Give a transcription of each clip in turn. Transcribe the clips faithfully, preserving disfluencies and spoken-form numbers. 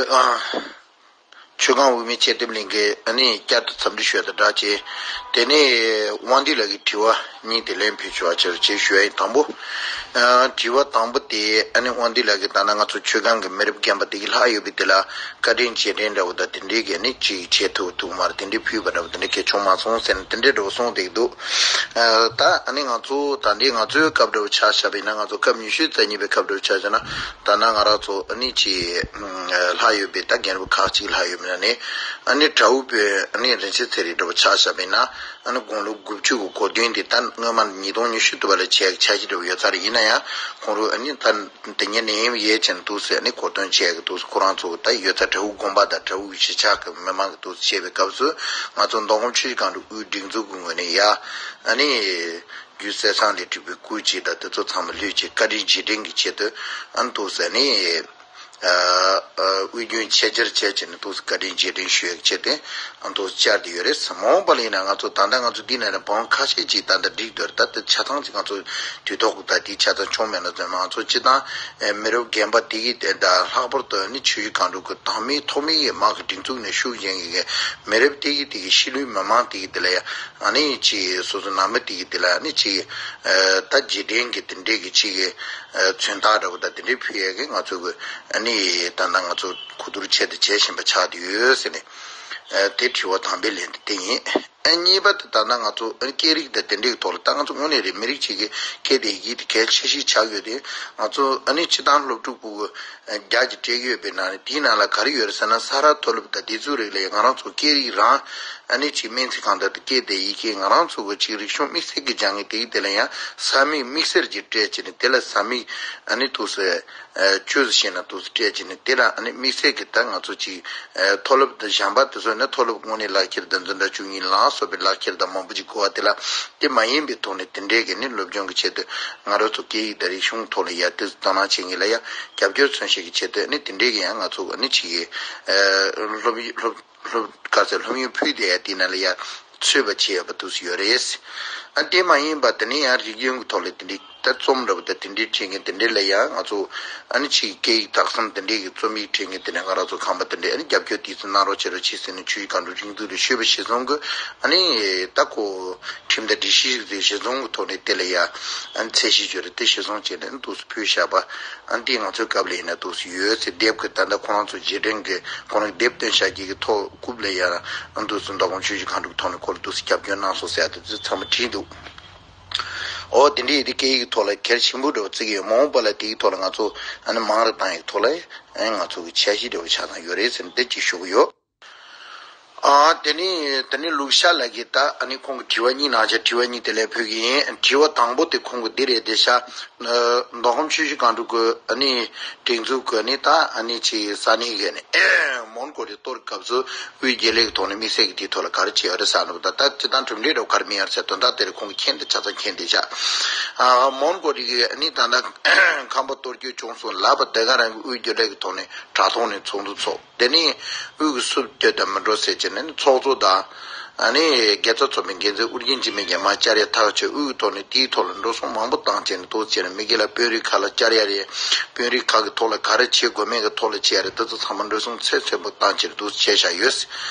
ཨ། ཆོས་སྒང་དབུ་མའི་སྤྱི་འཐུས་གླིང་གི་ཨ་ནི་བསྐྱར་དུ་འཚམས་འདྲི་ཞུ་ཡ་དང་སྦྲགས་བྱས། དེ་ནས་དབང་འདུས་ལགས་ཀྱི་དྲི་བ་གཉིས་དེ་ལན་ཕུལ་ཆོག་པ་ཅིག་ཞུ་ཡ་ཡིན། དང་པོ། ཨ། དྲི་བ་དང་པོ་དེ་ཨ་ནི་དབང་འདུས་ལགས་ཀྱིས་ད་ལྟ་ང་ཚོ་ཆོས་སྒང་གི་མི་རབས་རྒན་པ་དེ་གི་ལྷག་ཡོད་པའི་དེ་ལ་བཀའ་དྲིན་རྗེས་དྲན་འདྲ་བོ་དང་དེ་འདྲའི་གི་ཨ་ནི་ཅིག་བྱེད་ཐུབ་ཐུབ་མ་རེད། དེ་འདྲའི་ཕུལ་བ་འདྲ་བོ་དེ་འདྲའི་གལ་བྱུང་མ་སོང་ཟེར་ནས་དེ་འདྲའི་འདྲ་བོ་གསུངས་བསྡད་ཀྱི་འདུག་ཨ། ད་ཨ་ནི་ང་ཚོ་ད་འདི་ང་ཚོའི་སྐབས་འདྲ་བོ་ཆ་བཞག་པ་ཡིན་ན། ང་ཚོ་སྐབས་ཉི་ཤུ་རྩ་གཉིས་པའི་སྐབས་འདྲ་བོ་ཆ་བཞག་ན། ད་ནང་ང་རང་ཚོ་ཨ་ནི་ཅིག་ལྷག་ཡོད་པའི་ད་རྒན་པོ་ཁག་ཅིག་ལྷག་ཡོད་མིན་ན་ནི། ཨ་ནི་དྲ་བོ་པའི་ཨ་ནི་རིན་ཆེན་ཚེ་རིང་འདྲ་བོ་ཆ་བཞག་པ་ཡིན་ན། ཨ་ནི་དགུང་ལོ་དགུ་བཅུ་གི་འགོ་སྟོན་དེ་ད་སྔོན་མ་ཉིས་སྟོང་ཉི་ཤུ་དུ་བ་ལ་བྱས་ཆ་ཤས་འདྲ་བོ་ཡོད་ས་རེད། ཡིན་ན་ཡང་ཁོང་རང་ཨ་ནི་ད་དེ་ཉིད་ནས་ཡིན་ཡས་ཅན་འདུག་ཟེར་ཨ་ནི་གོ་སྟོན་བྱས་ཀྱི་འདུག་ཁོ་རང་ཚོ་ད་ཡོད་ས་དྲ་བོ་དགོན་པ་དང་དྲ་བོ་གཞིས་ཆགས་ཀྱི་མི་མང་གི་འདུག་བྱས་པའི་སྐབས་སུ། ང་ཚོ་མདོ་ཁམས་ཆུ་བཞི་སྒང་དྲུག་དབུས་སྒྲིག་འཛུགས་ཀྱི་ངོས་ནས་ཡ་ཨ་ནི། རྒྱུ་གསེར་ཟངས་ལས་གྲུབ་པའི་སྐུ་ཅིག་དང་དེ་ཚོ་ཚང་མ་ལྷོད་ཅིག་བཀའ་དྲིན་རྗེས་དྲན་གྱི་ཆེད་དུ་ཨ་ནི་འདུག་ཟེར་ནས། ཨ། ཨ། དབུས་རྒྱུན་ཆེད་བཅར་བྱས་བྱས་ནས་འདུག་སེ་བཀའ་དྲིན་རྗེས་དྲན་ཞུ་ཡག་ཆེད་དུ་ཨ་ནི་འདུག་སེ་བཅར་ཏེ་ཡོད་རེད། མ་འོངས་པ་ལ་ཡིན་ན་ང་ཚོ་ད་ལྟ་ང་ཚོ་འདི་ནས་ནས་བང་ཁ་ཤས་ཅིག་ད་ལྟ་བསྒྲིགས་འདུག་རེད། ད་ལྟ་ཆ་ཚང་ཅིག་ང་ཚོ་དུས་ཐོག་གི་ད་དེའི་ཆ་ཚང་བྱུང་མེད་ན་ཙམ། ང་ཚོ་སྤྱི་བཏང་ཨ་མི་རབས་རྒན་པ་དེ་གི་དེ་ད་ལྷག་པར་དུ་ནི་ཆུ་བཞི་སྒང་དྲུག་གི་དང་མིའི་ཐོག་མའི་གི་དམག་གི་སྒྲིག་འཛུགས་ནས་ཤུགས་རྒྱན་གྱི་མི་རབས་དེ་གི་དེ་གི་ཕྱི་ལོའི་མི་མང་དེ་གི་དེ་ལ་ཡ་ཨ་ནི་ཅིག་སོ་སོ་ནང་མི་དེ་གི་དེ་ལ་ཨ་ནི་ཅིག་ཨ་ད་རྗེས་དྲན་གྱི་དེ་འདྲའི་གི་ཅིག་གི་ཨ་མཚོན་རྟགས་འདྲ་བོ་དང་དེ་འདྲའི་ཕུལ་ཡས་གི་ང་ཚོ་གི་ཨ་ནི་ད་ལྟ་ང་ཚོ་གོ་བསྡུར་ཆེད་དུ་བྱེད་བཞིན་པ་ཆགས་བསྡད་ཡོད་ཟེར་ནས། ཨ་དེ་དྲི་བ་དང་པོའི་ལན་དེ་དེ་ཡིན། ཨ་གཉིས་པ་དེ་ད་ལྟ་ང་ཚོ་ཨ་ནི་སྐད་རིགས་དང་དེ་འདྲའི་གི་ཐོག་ལ་ད་ང་ཚོ་དངོས་གནས་རེད། མི་རིགས་གཅིག་གི་སྐད་དང་ཡི་གེ་དེ་གལ་ཆེ་ཤོས་ཆགས་ཡོད་དེ། ང་ཚོ་ཨ་ནི་སྤྱི་བཏང་སློབ་ཕྲུག་ཕྲུ་གུ་ཨ་བརྒྱ་ཅིག་སྤྲད་ཀྱི་ཡོད་པའི་ནང་ནས་དེའི་ནང་ལ་ག་རེ་ཡོད་རེད་ཟེར་ན། ས་རཱ་མཐོ་སློབ་དང་དེ་ཚོའི་རིགས་ལ་ང་རང་ཚོ་སྐད་རིགས་རང་ཨ་ནི་ཅིག་སྨན་རྩིས་ཁང་དང་སྐད་དང་ཡི་གེ་ང་རང་ཚོ་གི་ཅིག་རིག་གཞུང་དམིགས་བསལ་གྱི་སྦྱང་མཁན་དེ་གི་དེ་ལ་ཡང་ས་མིག་དམིགས་བསལ་གྱི་སྤྲད་བྱས་ནས་དེ་ལ་ས་མིག་ཨ་ནི་འདུག་སེ་ཨ་ཆོས་ཟེར་ན་འདུག་སེ་སྤྲད་བྱས་ནས་དེ་ལ་ཨ་ནི་དམིགས་བསལ་གྱི་ད་ང་ཚོ་ཅིག་ཨ་མཐོ་སློབ་དང་གཞན་པ་དེ་ཚོ་ནི་མཐོ་སློབ་དངོས་གནས་ལག་ཁྱེར་དང་འཛིན་གྲྭ་བཅུ་གཉིས་ལ་སོགས་པའི་ལག་ཁྱེར་དང་མང་པོ་ཅིག་དགོས་པ་དེ་ལ། དེ་མ་ཡིན་པའི་ཐོག་ནས་དེ་འདྲའི་གི་ནི་སློབ་སྦྱོང་གི་ཆེད་དུ་ང་རང་ཚོ་སྐད་ཡིག་དང་རིག་གཞུང་ཐོག་ལ་ཡར་ཏོག་ཙམ་དོ་སྣང་བྱེད་མཁན་ལ་ཡ་རྒྱབ་སྐྱོར་མཚོན་བྱེད་ཀྱི་ཆེད་དུ་ནི་དེ་འདྲའི་གི་ཡང་ང་ཚོ་ནི་ཅིག་གི་ཨ་སློབ་སློབ་སློབ་ག་ཚོད་སློབ་ཡོན་ཕུལ་དེ་ཡ་དེ་ནང་ལ་ཡ་ཚུད་པ་བྱེད་ཡོད་པ་འདུག་སེ་ཡོད་རེད། ཨ་དེ་མ་ཡིན་པ་དེ་ནས་ཡང་རིགས་རྒྱུན་གྱི་ཐོག་ལ་དེ་འདྲའི་ད་རྩོམ་འདྲ་པོ་དང་དེ་འདྲའི་བྲིས་མཁན་དེ་འདྲའི་ལ་ཡང་ང་ཚོ་ཨ་ནི་ཅིག་སྐད་ཡིག་དག་གསུམ་དེ་འདྲའི་གི་རྩོམ་ཡིག་བྲིས་མཁན་དེ་འདྲ་ང་རང་ཚོ་ཁམས་པ་དེ་འདྲའི་ཨ་ནི་རྒྱབ་སྐྱོར་དེ་ཚོ་གནང་རོགས་བྱེད་རོགས་བྱེད་ཟེར་ནས་ཆུ་བཞི་སྒང་དྲུག་སྒྲིག་འཛུགས་ལ་ཞུས་པ་གཞིར་བཟུང་གི་ཨ་ནི་ད་ཁོ་ཁྲིམས་དང་སྒྲིག་གཞི་རིགས་དེ་གཞིར་བཟུང་གི་ཐོག་ནས་དེ་ལ་ཡ་ཨ་ནི་ཚད་གཞི་བརྗོད་རེད། དེ་གཞིར་བཟུང་བྱས་ནས་ཨ་ནི་འདུག་སེ་ཕུལ་བཞག་པ་ཨ་ནི་དེ་ང་ཚོའི་སྐབས་ལ་ཡིན་ན་འདུག་སེ་ཡོད་ཟེར། དེབ་ཀྱི་ད་ལྟ་ཁོ་རང་ཚོ་རྗེས་དྲན་གྱི་ཁོ་རང་གི་དེབ་བཏོན་བཞག་རྒྱུ་གི་ཐོག་རྐུབ་ལ་ཡ་ཨ་ནི་འདུག་སེ་མདོ་ཁམས་ཆུ་བཞི་སྒང་དྲུག་ཐོག་ནས་ཁོ་ལ་འདུག་སེ་རྒྱབ་སྐྱོར་གནང་སོང་ཟེར་ཡ་དེ་ཚོ་ཚང་མ་བྲིས་འདུག་འོ་དེ་འདྲའི་དེ་སྐད་ཡིག་ཐོག་ལ་གལ་ཆེན་པོ་འདྲ་བོ་བརྩི་གི་ཡོད། མ་འོངས་པ་ལ་དེའི་ཐོག་ལ་ང་ཚོ་ཨ་ནི་མང་རུ་བཏང་ཡག་ཐོག་ལ་ཨ་ནི་ང་ཚོ་གི་འཆར་གཞི་འདྲ་བོ་ཆགས་བསྡད་ཡོད་རེད་ཟེར་ནས་དེ་གཅིག་ཞུ་གི་ཡོད། ཨ་དེ་ནི་དེ་ནི་ལུག་ཤ་ལགས་ཀྱིས་ད་ཨ་ནི་ཁོང་གི་དྲི་བ་གཉིས་གནང་བྱས། དྲི་བ་གཉིས་དེ་ལན་ཕུལ་གི་ཡིན། དྲི་བ་དང་པོ་དེ་ཁོང་གི་འདི་རེད། དེ་ཤ་མདོ་ཁམས་ཆུ་བཞི་སྒང་དྲུག་གི་ཨ་ནི་སྒྲིག་འཛུགས་ཀྱི་ཨ་ནི་ད་ཨ་ནི་ཅིག་ས་གནས་ཀྱི་ཨ་ནི་མོན་གྷོ་རི་གཏོར་སྐབས་སུ་དབུས་དགེ་ལས་ཀྱི་ཐོག་ནས་དམིགས་བསལ་གྱི་དེའི་ཐོག་ལ་ག་རེ་བྱས་ཡོད་རེད་ཟེར་ནས། ད་ལྟ་སྤྱི་བཏང་གྲུབ་འབྲས་འདྲ་བོ་ག་རེ་སྨིན་ཡོད་རེད་ཟེར་དོན་དག་དེ་རེད། ཁོང་གིས་མཁྱེན་དང་ཆ་ཚང་མཁྱེན་བསྡད་བཞག་ཨ་མོན་གྷོ་རི་གི་ཨ་ནི་ད་ལྟ་ཁང་པ་གཏོར་སྐྱོན་བྱུང་སོང་ལབ་པ་དེ་ག་རང་གི་དབུས་དགེ་ལས་ཀྱི་ཐོག་ནས་དྲ་ཐོག་ནས་ཚོགས་འདུ་ཚོགས། དེ་ནས་དབུས་ཀྱི་སུ་སྐྱོད་དང་མི་འགྲོ་ཟེར་བྱས་ནས་ཚོགས་གཙོ་དང་ཨ་ནི་དགེ་རྩ་ཚོགས་པའི་འགན་འཛིན་ཨོ་རྒྱན་འཇིགས་མེད་རྒྱལ་མ་བཅར་ཡ་ཐག་ཆོད། དབུས་ཀྱི་ཐོག་ནས་དེའི་ཐོག་ལ་འགྲོ་སོང་མང་པོ་བཏང་བྱས་ནས་འདུག་བྱས་ནས་མི་སྒེར་ལ་དཔོན་རིགས་ཁག་ལ་བཅར་ཡ་རེད། དཔོན་རིགས་ཁག་གི་ཐོག་ལ་ག་རེ་བྱེད་དགོས་མེད་ཀྱི་ཐོག་ལ་བྱེད་ཡ་རེད། དེ་ཚོ་ཚང་མ་འགྲོ་སོང་ཚད་མཐོན་པོ་བཏང་བྱས་འདུག་བྱས་བཞག་ཡོད།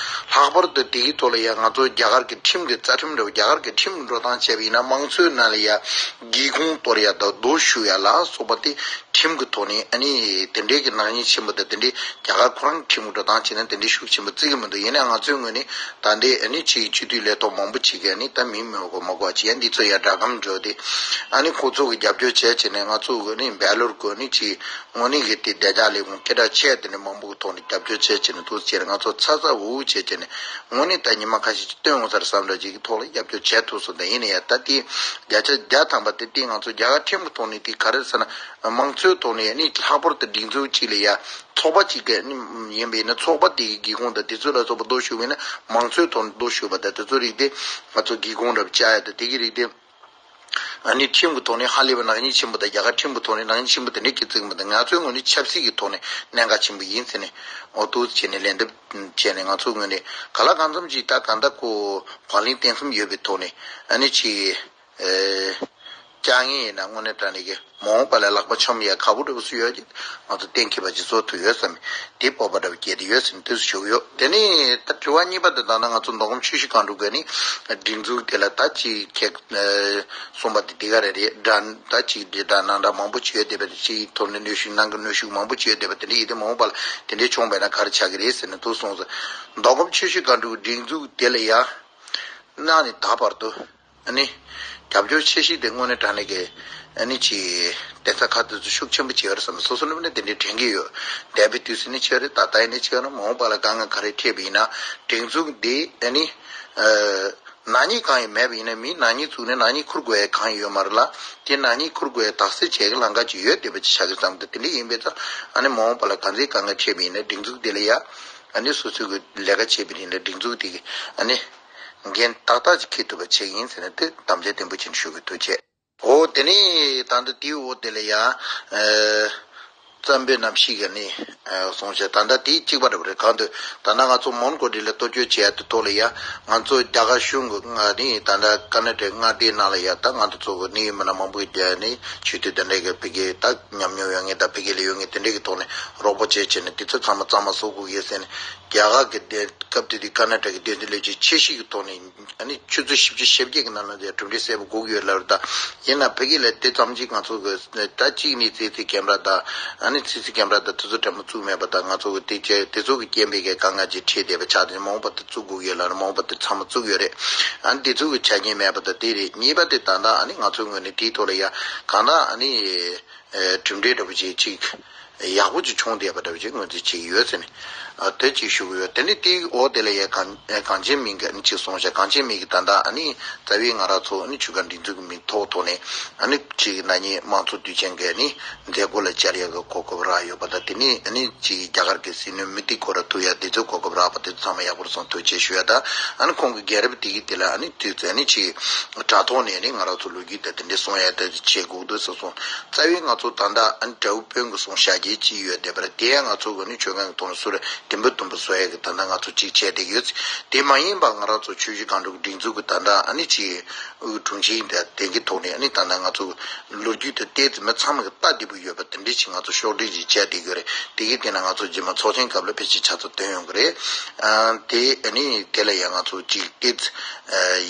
ལྷག་པར་དུ་དེ་གི་ཐོག་ལ་ཡང་ང་ཚོ་རྒྱ་གར་གྱི་ཁྲིམས་ཀྱི་རྩ་ཁྲིམས་འདྲ་བོ། རྒྱ་གར་གྱི་ཁྲིམས་ཀྱི་འགྲོ་སྟངས་བྱས་པ་ཡིན་ན་དམངས་གཙོའི་ནང་ལ་ཡ་སྒེའུ་ཁུང་གཏོར་ཡ་དང་རྡོ་གཞུ་ཡ་ལ་སོགས་པ་དེ་ཁྲིམས་ཀྱི་ཐོག་ནས་ཨ་ནི་དེ་འདྲའི་གི་ནག་ཉེས་ཆེན་པོ་དང་དེ་འདྲའི་རྒྱ་གར་ཁོ་རང་ཁྲིམས་ཀྱི་འགྲོ་སྟངས་བྱས་ན་དེ་འདྲའི་ཤུགས་ཆེན་པོ་བརྩི་གི་མི་འདུག་ཡིན་ནའང་ང་ཚོའི་ངོས་ནས་ད་ལྟའི་ཨ་ནི་ཕྱིའི་སྤྱི་འཐུས་ལས་ཐོག་མང་པོ་ཅིག་གིས་ཨ་ནི་ད་མིང་མི་དགོས་མ་དགོས་ཅིག་ཡ་འདི་ཚོ་ཡ་སྒྲ་སྒམ་འགྲོ་སྟེ་ཨ་ནི་ཁོ་ཚོ་གི་རྒྱབ་སྐྱོར་བྱས་བྱས་ནས་ང་ཚོ་གི་ཨ་ནི་བེ་ལོར་གི་ཨ་ནི་ཅིག་དངོས་གནས་གི་དེ་བདེ་འཇགས་ལས་ཁུངས་སྐད་གྲགས་ཆེ་དེ་འདྲ་མང་པོ་གི་ཐོག་ནས་རྒྱབ་སྐྱོར་བྱས་བྱས་ནས་འདུག་བྱས་ནས་ང་ཚོ་ཚ་ཚ་འུར་འུར་བྱས་བྱས་ནས་དངོས་གནས་ད་ཉི་མ་ཁ་ཤས་ཅིག་བཏོན་འོང་ས་རེད་བསམ་འདྲ་ཅིག་གི་ཐོག་ལ་རྒྱབ་སྐྱོར་བྱས་ཐུབ་སོང་། ད་ཡིན་ན་ཡང་ད་ལྟའི་བརྒྱ་ཆ་བརྒྱ་ཐམ་པ་དེ་དེ་ང་ཚོ་རྒྱ་གར་ཁྲིམས་ཀྱི་ཐོག་ནས་དེ་ག་རེ་ཟེར་ན་དམངས་གཙོའི་ཐོག་ནས་ནི་ལྷག་པར་དུ་སྒྲིག་འཛུགས་གཅིག་ལ་ཡ་ཚོགས་པ་གཅིག་གི་ནི་ཡིན་པས་ན་ཚོགས་པ་དེ་གི་སྒེའུ་ཁུང་དང་དེ་ཚོ་ལ་སོགས་པ་རྡོ་གཞུ་བས་ན་དམངས་གཙོའི་ཐོག་ནས་རྡོ་གཞུ་བ་དང་དེ་ཚོ་རིགས་དེ་ང་ཚོ་སྒེའུ་ཁུང་འདྲ་བཅག་ཡ་དང་དེ་གི་རིགས་དེ་ཨ་ནི་ཁྲིམས་ཀྱི་ཐོག་ནས་ཧ་ལས་པའི་ནག་ཉེས་ཆེན་པོ་དང་རྒྱ་གར་ཁྲིམས་ཀྱི་ཐོག་ནས་ནག་ཉེས་ཆེན་པོ་དེ་འདྲའི་སྐྱེ་བརྩི་གི་མི་འདུག་ང་ཚོའི་ངོས་ནས་ཆབ་སྲིད་ཀྱི་ཐོག་ནས་གནད་འགག་ཆེན་པོ་ཡིན་ཟེར་ནས་འོ་འདུག་བྱས་ནས་ལན་འདེབས་བྱས་ནས་ང་ཚོའི་ངོས་ནས་ག་ལ་གང་འཚམ་ཅིག་ད་གང་ལྟར་ཁོ་བག་ལེན་གཏིང་ཟབ་ཡོད་པའི་ཐོག་ནས་ཨ་ནི་ཅིག་ཨེ། བཅའ་ངེས་ཡིན་ན་དངོས་གནས་དྲང་གནས་ཀྱི་མ་འོངས་པ་ལ་ལག་པ་འཆང་ཡ་ཁག་པོ་འདྲ་པོ་སུ་ཡོད་ཀྱི་ང་ཚོ་གཏན་འཁེལ་བ་ཅིག་བཟོ་ཐུབ་ཡོད་བསམ་དེ་སྤོབས་པ་འདྲ་པོ་སྐྱེས་ཏེ་ཡོད་ཟེར་ནས་དེ་ཚོ་ཞུ་གི་ཡོད། དེ་ནས་ད་དྲི་བ་གཉིས་པ་དེ་ད་ལྟ་ང་ཚོ་མདོ་ཁམས་ཆུ་བཞི་སྒང་དྲུག་གི་ནི་སྒྲིག་འཛུགས་དེ་ལ་ད་ཅིག་ཁེག་གསུངས་པ་དེ་དེ་ག་རེ་རེད། དགྲ་ད་ཅིག་དེ་འདྲ་ནང་འདྲ་མང་པོ་ཅིག་ཡོད་བསྡད་པ་དེ་ཅིག་ཐོག་ནས་གནོན་ཤུགས་ནང་གི་གནོན་ཤུགས་མང་པོ་ཅིག་ཡོད་བསྡད་པ་དེ་འདྲ་ཡིན་དུས་མ་འོངས་པ་ལ་དེ་འདྲའི་བྱུང་བས་ན་ག་རེ་ཆགས་ཀྱི་རེད་ཟེར་ནས་འདུག་གསུངས་སོང་། མདོ་ཁམས་ཆུ་བཞི་སྒང་དྲུག་གི་སྒྲིག་འཛུགས་དེ་ལ་ཡ། གནང་ནས་ད་བར་དུ། ཨ་ནི། རྒྱབ་སྐྱོར་ཆེ་ཤོས་དེ་དངོས་གནས་དྲང་གནས་ཀྱི། ཨ་ནི་ཅི། གདན་ས་ཁག་དེ་ཚོ་ཤུགས་ཆེན་པོ་བྱས་ཡོད་རེད་བསམ་སོ་སོ་ནས་དེ་འདྲའི་དྲན་གྱི་ཡོད། འདས་པའི་དུས་ཚོད་ནས་བྱས་རེད། ད་ལྟ་ཡིན་ནས་བྱས་རེད། མ་འོངས་པ་ལ་དཀའ་ངལ་ག་རེ་འཕྲད་པ་ཡིན་ན། སྒྲིག་འཛུགས་འདི་ཨ་ནི། ཨ། ནག་ཉེས་གང་ཡང་མེད་པ་ཡིན་ན་མིས་ནག་ཉེས་བཙུགས་ནས་ནག་ཉེས་འཁུར་དགོས་ཡ་གང་ཡང་ཡོད་མ་རེད་ལ། དེ་ནག་ཉེས་འཁུར་དགོས་ཡ་དག་སེལ་བྱེད་ཀྱི་ལམ་ཁ་ཅིག་ཡོད་བསྡད་པ་ཅིག་ཆགས་ཀྱི་བསམ་གི་འདུག་དེ་འདྲ་ཡིན་པས་ཙང་ཨ་ནི་མ་འོངས་པ་ལ་གང་འཚམ་དཀའ་ངལ་འཕྲད་པ་ཡིན་ན་སྒྲིག་འཛུགས་འདི་ལ་ཡ། ཨ་ནི་སོ་སོའི་གི་ལས་ཀ་བྱེད་པའི་རིང་ལ་སྒྲིག་འཛུགས་དེ་གི་ཨ་ནི་འགན་ཏག་ཏག་ཅིག་འཁྱེར་ཐུབ་པ་བྱེད་ཀྱི་ཡིན་ཟེར་ནས་དེ་དམ་བཅའ་བརྟན་པོ་བྱས་ནས་ཞུ་གི་འདུག་ཅེས། འོ་དེ་ནས་ད་ལྟ་དེའི་འོག་དེ་ལ་ཡ་ཨ་བཙན་པོའི་རྣམ་ཤེས་ཀྱི་ནི་ཨ་གསུངས་བྱས། ད་ལྟ་དེའི་གཅིག་པ་འདྲ་པོ་རེད། གང་དུ་ད་ལྟ་ང་ཚོ་མོན་གྷོ་ལི་ལ་གཏོར་སྐྱོན་བྱས་ཡ་དེ་ཐོག་ལ་ཡ་ང་ཚོ་རྒྱ་གར་གཞུང་གི་ང་ནི་ད་ལྟ་ཀ་ན་ཌའི་མངའ་སྡེའི་ནང་ལ་ཡ་ད་ང་ཚོ་ཚོ་གི་ནི་མི་སྣ་མང་པོ་ཡ་ནི་ཆོས་དད་དེ་འདྲ་གི་ཕ་གི་ད་ཉམས་མྱོང་ཡོད་མཁན་དང་ཕ་གི་ལ་ཡོད་མཁན་དེ་འདྲ་གི་ཐོག་ནས་རོགས་པ་བྱས་བྱས་ནས་དེ་ཚོ་ཚང་མ་གཙང་མ་བཟོ་དགོས་ཡོད་ཟེར་ནས། རྒྱ་གར་གྱི་སྡེ་སྐབས་དེ་དུས་ཀ་ན་ཊ་ཀའི་སྡེ་ཚན་ལས་བྱེད་ཆེ་ཤོས་ཀྱི་ཐོག་ནས་ཨ་ནི་ཆུ་ཚོད་བཞི་བཅུ་ཞེ་བརྒྱད་ཀྱི་ནང་ལ་དེ་གྲུབ་འབྲས་གསལ་པོ་དགོས་ཀྱི་ཡོད་ལབ་རེད། ད་ཡིན་ན་ཕ་གི་ལ་དེ་ཙམ་ཅིག་ང་ཚོ་གི་ད་གཅིག་ནས་ཙི་ཙི་ཀེམ་ར་དང་ཨ་ནི་ཙི་ཙི་ཀེམ་ར་དང་དེ་ཚོ་འདྲ་མོ་བཙུགས་མེད་པ་དང་། ང་ཚོ་གི་དེ་བྱས་དེ་ཚོ་གི་རྐྱེན་པས་གི་དཀའ་ངལ་ཅིག་འཕྲད་བསྡད་པ་ཆགས་ཏེ། མ་འོངས་པ་དེ་བཙུགས་དགོས་ཀྱི་ཡོད་ལབ་རེད། མ་འོངས་པ་དེ་ཚང་མ་བཙུགས་ཡོད་རེད། ཨ་ནི་དེ་ཚོ་གི་ཆ་རྐྱེན་མེད་པ་དང་དེ་རེད། གཉིས་པ་དེ་ད་ལྟ་ཨ་ནི་ང་ཚོའི་ངོས་ནས་དེའི་ཐོག་ལ་ཡ་གང་ལྟར་ཨ་ནི། ཨེ་གྲུབ་འབྲས་འདྲ་པོ་ཅིག་ཅིག་ཡག་པོ་ཅིག་བྱུང་བསྡད་པ་འདྲ་པོ་ཅིག་ངོས་འཛིན་བྱེད་ཀྱི་ཡོད་ཟེར་ནས་ཨ་དེ་ཅིག་ཞུ་གི་ཡོད། དེ་ནས་དེའི་འོག་དེ་ལ་ཡ་གངས་ཨེ་གངས་ཅན་མི་གི་ཨ་ནི་ཅིག་གསུངས་བྱས། གངས་ཅན་མི་གི་ད་ལྟ་ཨ་ནི་རྩ་བའི་ང་རང་ཚོ་ཨ་ནི་ཆུ་སྒང་སྒྲིག་འཛུགས་ཀྱི་མིང་ཐོག་ཐོག་ནས་ཨ་ནི་ཅིག་ན་ནིང་དམངས་གཙོ་དུས་ཆེན་གྱི་ཨ་ནི་མཛད་སྒོ་ལ་བཅར་ཡག་གི་གོ་སྐབས་རག་ཡོད་པ་དང་། དེ་ནས་ཨ་ནི་ཅིག་རྒྱ་གར་གྱི་སྲིད་བློན་མོ་དི་སྐོར་ལ་ཐུག་ཡག་དེ་ཚོའི་གོ་སྐབས་རག་པ་དེ་ཚོ་ཚང་མ་ཡག་པོ་སོང་། ཐུགས་རྗེ་ཆེ་ཞུ་ཡ་དང་། ཨ་ནི་ཁོང་གི་རྒྱལ་རབས་དེ་གི་དེ་ལ་ཨ་ནི་དུས་ཚོད་ཨ་ནི་ཅིག་དྲ་ཐོག་ནས་ནི་ང་རང་ཚོ་ལོ་རྒྱུས་དང་དེ་འདྲའི་གསུང་ཡ་དེ་བྱེད་དགོས་འདུག་ཟེར་སོང་། རྩ་བའི་ང་ཚོ་ད་ལྟ་ཨ་ནི་དགྲ་བོ་དཔོན་གྱི་གསུང་བཤད་རྒྱུ་ཅིག་ཡོད་བསྡད་པ་རེད། དེ་ཡང་ང་ཚོ་གི་ནི་ཆོལ་ཁ་གི་ཐོག་ནས་སུ་རེད་དུམ་བུ་དུམ་བུ་བཟོ་ཡ་གི་ད་ལྟ་ང་ཚོ་ཅིག་བྱས་བསྡད་ཡོད། དེ་མ་ཡིན་པ་ང་རང་ཚོ་ཆུ་བཞི་སྒང་དྲུག་སྒྲིག་འཛུགས་གི་ད་ལྟ་ཨ་ནི་ཅིག་དབུས་དྲུང་ཆེ་དེ་གི་ཐོག་ནས་ཨ་ནི་ད་ལྟ་ང་ཚོ་ལོ་རྒྱུས་དེ་བལྟས་ཚེ་མི་ཚང་མ་གི་ལྟ་བདེ་པོ་ཡོད་པ་དེ་འདྲ་ཅིག་ང་ཚོ་ཕྱོགས་སྒྲིག་ཅིག་བྱས་བསྡད་ཡོད་རེད། དེ་གི་དེ་ན་ང་ཚོ་རྗེས་མ་ཚོགས་ཆེན་སྐབས་ལ་ཕལ་ཆེར་ཆ་ཚང་ཐོན་ཡོང་གི་རེད། ཨ་དེ་ཨ་ནི་དེ་ལ་ཡང་ང་ཚོ་ཅིག་བལྟས་ཚེ་